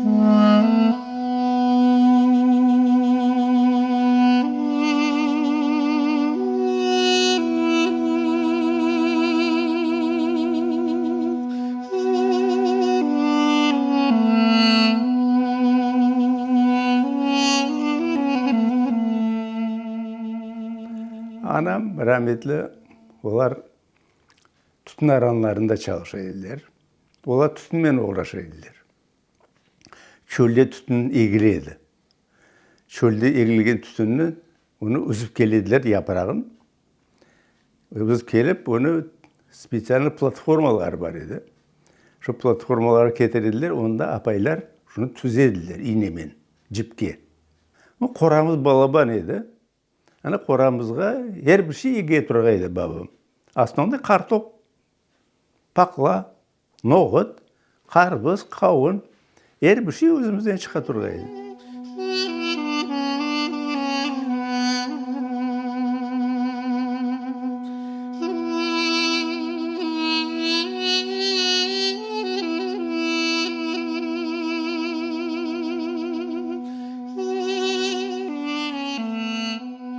Anam rametli, olar tütün aranlarında çalışa ediler. Olar tütünmen oğraşa ediler. Çölde tütün egile edi. Çölde egilgen tütünni, onı üzüp kele ediler yaprağın. Üzüp kelip, onı spetsialnıy platformalar bar edi. Şu platformalara ketire ediler, onda apaylar şunı tüze ediler inemen, cipke. Qoramız balaban edi. Ana qoramızğa er bir şey ege turğan edi babam. Asnında qartop, paqla, noğut, qarbız, qavun, er bir şey özümizden çıqa turğan edi.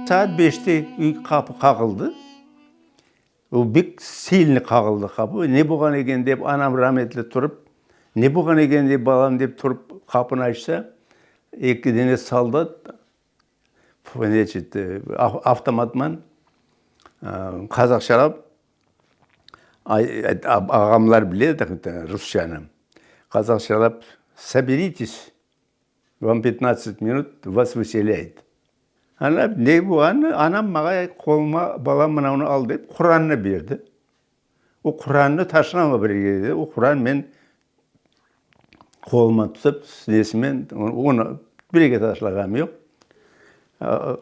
Saat beşte üy qapı qağıldı. O bek silni qağıldı qapı. Ne bolğan eken dep anam rametli turıp, ne bolğan eken dep balam dep turıp qapını açsa, eki dene soldat значit, avtomatman qazaqşalap, ağamlar bile rusçanı, qazaqşalap, Soberites! Vam petnadtsat minut, vas vıselâyut. Ana, ne bolğanını, anam maña qoluma, balam, mına bunı al dep, Qurannı berdi. O Qurannı taşlama bir yerge dedi. O Quran men qoluma tutıp, nesimen, onı bir yerge taşlağanım yoq.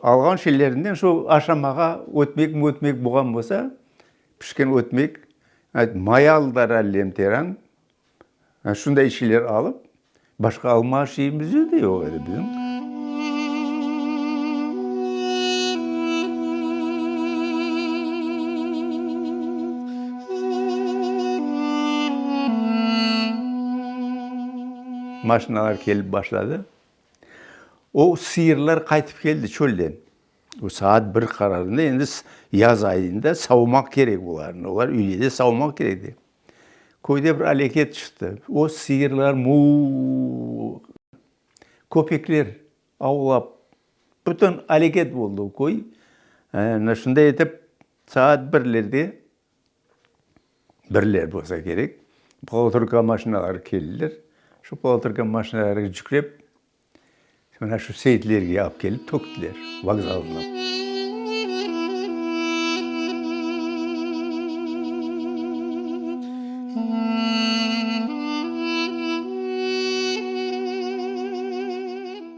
Alğan şeylerinden şu aşamağa ötmek mötmek bolğan bolsa, pişken ötmek, may aldılar allemteran, Şunday şeyler alıp, başqa alma şeyimiz de yoq edi bizim. Maşinalar kelip başladı. O sıyırlar qaytıp keldi çölden. O saat bir qararında endi yaz ayında savmaq kerek olarnı. Olar üylede savmaq kerek edi. Köyde bir aleket çıqtı. O sıyırlar muu, köpekler avlap, bütün aleket oldı o köy. Mına şunday etip saat birlerde, birler bolsa kerek, poloturka maşinaları keldiler. Şu poloturka maşinalarğa yüklep, Mına şu Seyitlerge alıp kelip töktiler vokzalına.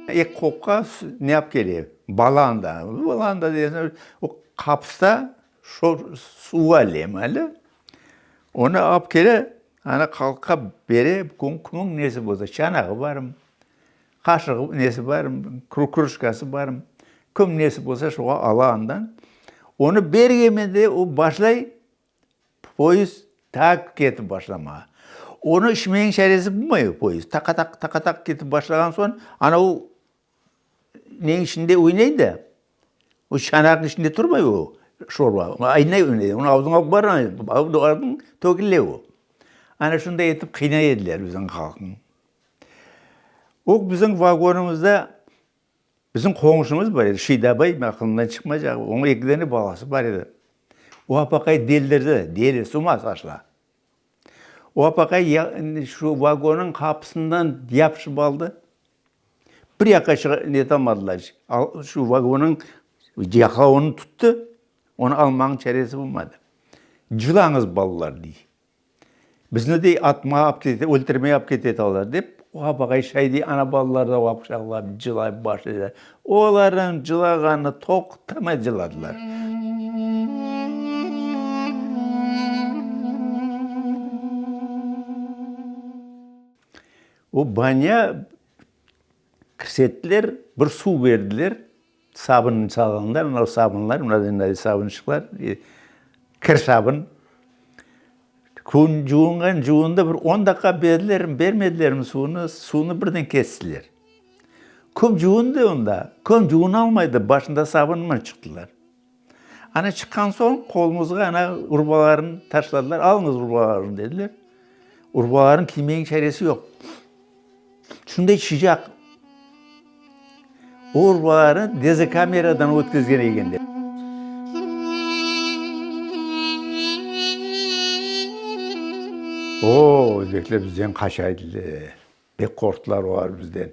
Ek qopqa ne alıp kele? Balanda. Balanda degende o qapısta suv alem ali. Onı alıp kele, ana halqqa bere, kimniñ nesi bolsa, çanağı barmı, Qaşığı nesi bar, krujkası bar, kim nesi bolsa şoğa ala andan. Onı bergemen de o başlay poyezd tak ketip başlamağa. Onı içmeniñ çaresi bulmay o poyezd. Taqa-taq, taqa-taq ketip başlağan soñ, ana o neniñ içinde oynay da, o çanaqnıñ içinde turmay o şorba, aynay oynay, onı ağzıña alıp barmay, töküle o. Ana şunday etip qıynay ediler bizim halqnı. O bizim vagonımızda bizim qoñşumız bar edi, Şiydabay, aqılımdan çıqmaycaq, onıñ eki dane balası bar edi. O apaqay deldirdi, deli, suma saçla. O apaqay şu vagonnıñ qapısından yapışıp aldı, bir yaqqa çığa netalmadılar, şu vagonnıñ yaqalığını tuttı, onı almanıñ çaresi bolmadı. Cılañız, balalar, dey. Bizni, dey, atmağa alıp kete, öltürmege alıp ketetalar, dep, oğa şay dey, ana balalar da oğa quçaqlap cılay başlaylar. Olarnıñ cılağanı toqtamay cıladılar. O banya kirsettiler, bir suv berdiler, sabun salğanlar, mına sabunlar, mına sabunçıqlar, kir sabun. Kün cuvunğan cuvundı, bir on daqqa berdilermi, bermedilermi suvnı, suvnı birden kestiler. Kim cuvundı onda, kim cuvunalmaydı, başında sabunman çıqtılar. Ana çıqqan soñ qolumızğa ana urbalarını taşladılar, alıñız urbalarını dediler. Urbalarını kiymeniñ çaresi yoq. Şunday sıcaq. O urbalarnı dezokameradan ötkizgen ekenler. O, özbekler bizden qaça ediler. Pek qorqtılar olar bizden.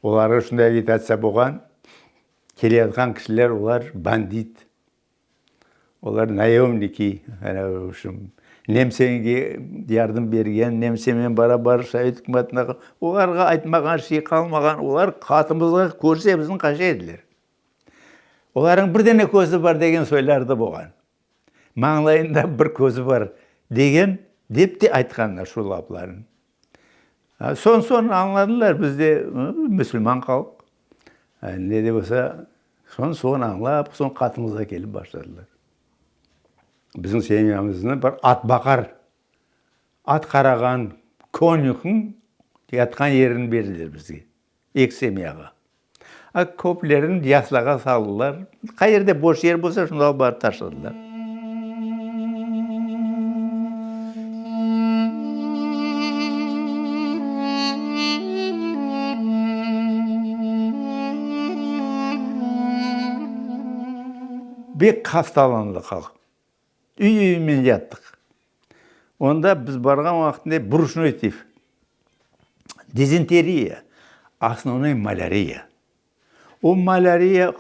Olarğa şunday agitatsiya bolğan, keleyatqan kişiler olar bandit. Olar nayomniki, ana şu nemsege yardım bergen, nemsemen barabar sovet ükümetine, olarğa aytmağan şey qalmağan, olar qatımızğa körse bizni qaça ediler. Olarnıñ bir dene közü bar degen soyları da bolğan. Mañlayında bir közü bar degen, dep de aytqanlar şu laflarnı. Soñ-soñ añladılar, biz de musulman halq, ne de bolsa, soñ-soñ añlap, soñ qatımızğa kelip başladılar. Bizim semyamıznı bir atbaqar, at qarağan konyuhıñ yatqan yerini berdiler bizge, eki semyağa. A köplerini yaslağa saldılar. Qayerde boş yer bolsa, şunda alıp barıp taşladılar. Bek hastalandı halq. Üy-üyümen yattıq. Onda biz barğan vaqtında brüşnoy tif, dizenteriya, osnovnoy malâriya. O malâriya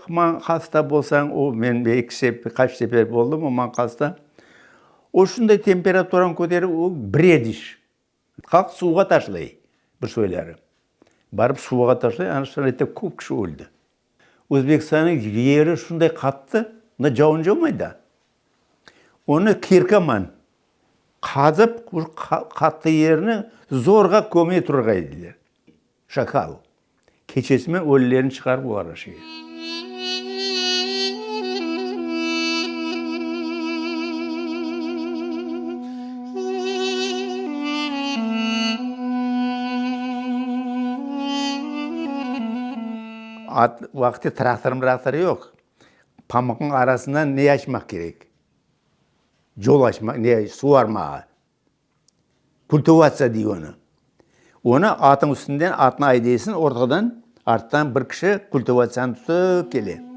hasta bolsañ, o men eki qaç sefer boldım oman hasta, o şunday temperaturanı köterip, o brediş. Halq suvğa taşlay bir soyları. Barıp suvğa taşlay, ana şunday etip köp kişi öldi. Özbekistannıñ yeri şunday qattı, mında cavun cavmay da. Onı kirkaman qazıp, qattı yerni zorğa köme turğan ediler. Şakal. Keçesime ölülerini çıqarıp olar aşaya. At vaqtı traktor-mraktor yoq. Pamuqnıñ arasından ne açmaq kerek? Yol açmaq, ne, suvarmağa. Kultivatsiya dey onı. Onı atın üstünden atnı aydaysıñ, ortadan, arttan bir kişi kultivatsiyanı tutıp kele.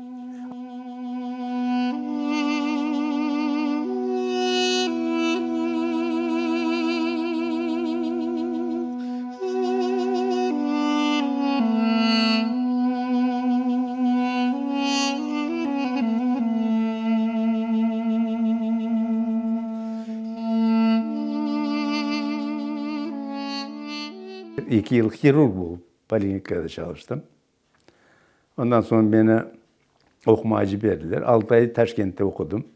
Eki yıl hirurg olıp poliklinikada çalıştım. Ondan soñ meni oqumağa ciberdiler. Altı ay Taşkentte oqudım.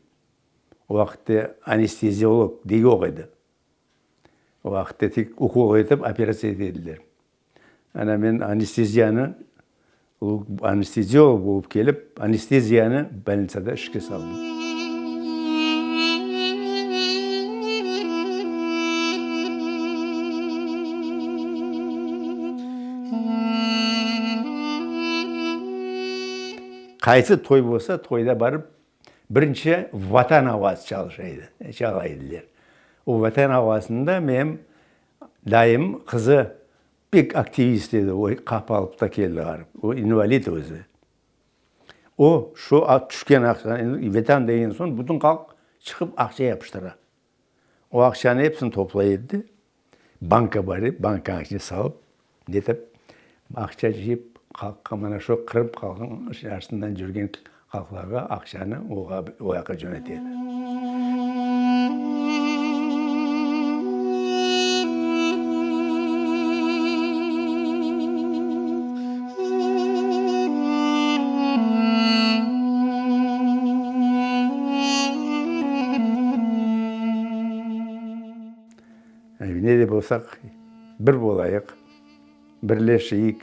O vaqıtte anesteziolog de yoq edi. O vaqıtte tek ukol etip operatsiya ete ediler. Ana men anesteziyanı, anesteziolog olıp kelip, anesteziyanı bolnitsada işke saldım. Qaysı toy bolsa, toyda barıp, birinci Vatan avası çalışa edi, çala ediler. O Vatan avasında menim Dayım qızı pek aktivist edi, o qap alıp da keldi ğarip, o invalid özü. O, şu tüşken aqşanı, Vetan degen soñ bütün halq çıqıp aqça yapıştıra. O aqşanı episini toplay edi, banka bar edi, bankanıñ içine salıp, netip, aqça cıyıp, halqqa mana şu Qırım halqınıñ arasından cürgen halqlarğa aqşanı o yaqqa cönete edi. Ne de bolsaq, bir bolayıq, birleşeyik,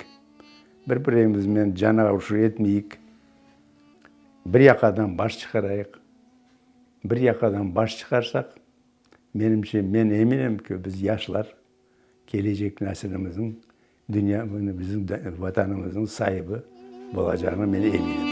bir-birimizmen can avuşu etmeyik, bir yaqadan baş çıqarayıq. Bir yaqadan baş çıqarsaq. Menimce, men eminim ki, biz yaşlar, kelecek nesilimizniñ, dünya, bizim Vatanımıznıñ saibi olacağına men eminim.